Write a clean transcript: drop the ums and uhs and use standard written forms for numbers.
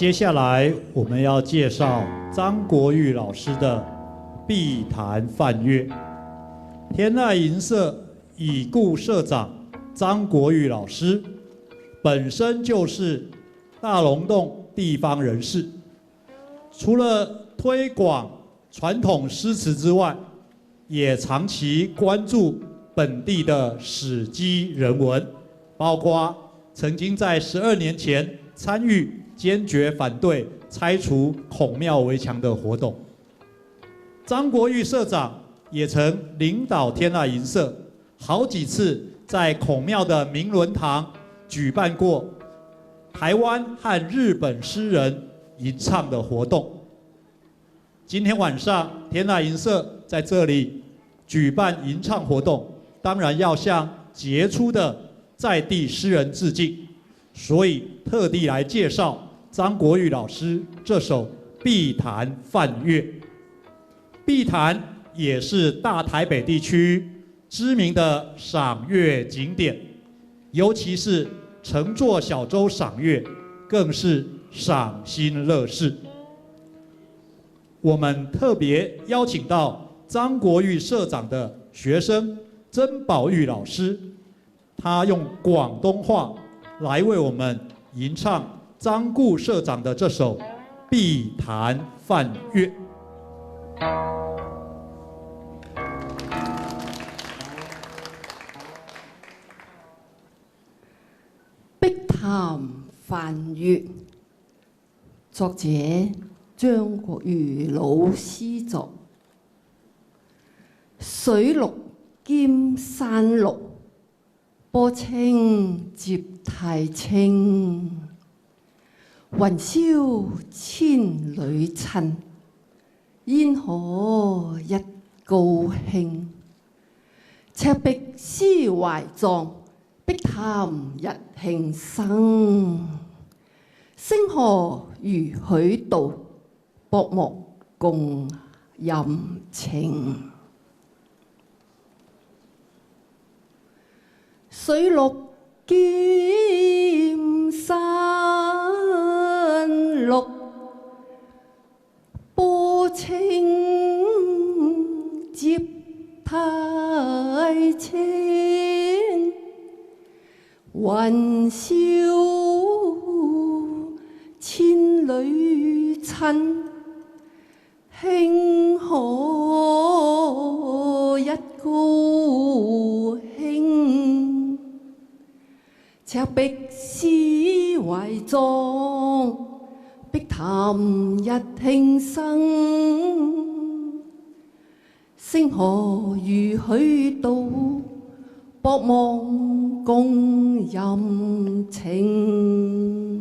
接下來我們要介紹張國玉老師的《碧潭泛月》。天籟吟社已故社長張國玉老師，本身就是大龍峒地方人士，除了推廣傳統詩詞之外，也長期關注本地的史跡人文，包括曾經在12年前參與堅決反對拆除孔廟圍牆的活動。張國玉社長也曾領導天籟吟社好幾次在孔廟的明倫堂舉辦過台灣和日本詩人吟唱的活動。今天晚上天籟吟社在這裡舉辦吟唱活動，當然要向傑出的在地詩人致敬，所以特地來介紹張國玉老師這首《碧潭泛月》。碧潭也是大台北地區知名的賞月景點，尤其是乘坐小舟賞月，更是賞心樂事。我們特別邀請到張國玉社長的學生曾寶玉老師，他用廣東話來為我們吟唱張顧社長的這首《碧潭泛月》。碧潭泛月，作者張國玉老師作。水綠兼山綠，波清接太清。雲霄千縷塵，煙火一高興。赤壁詩懷壯，碧潭日慶生。星河如許道，薄暮共吟情。水綠兼山綠，波清接太清。雲霄千縷塵，星河一高興。赤壁詩懷壯，碧潭日慶生。星河如許道，博望共吟情。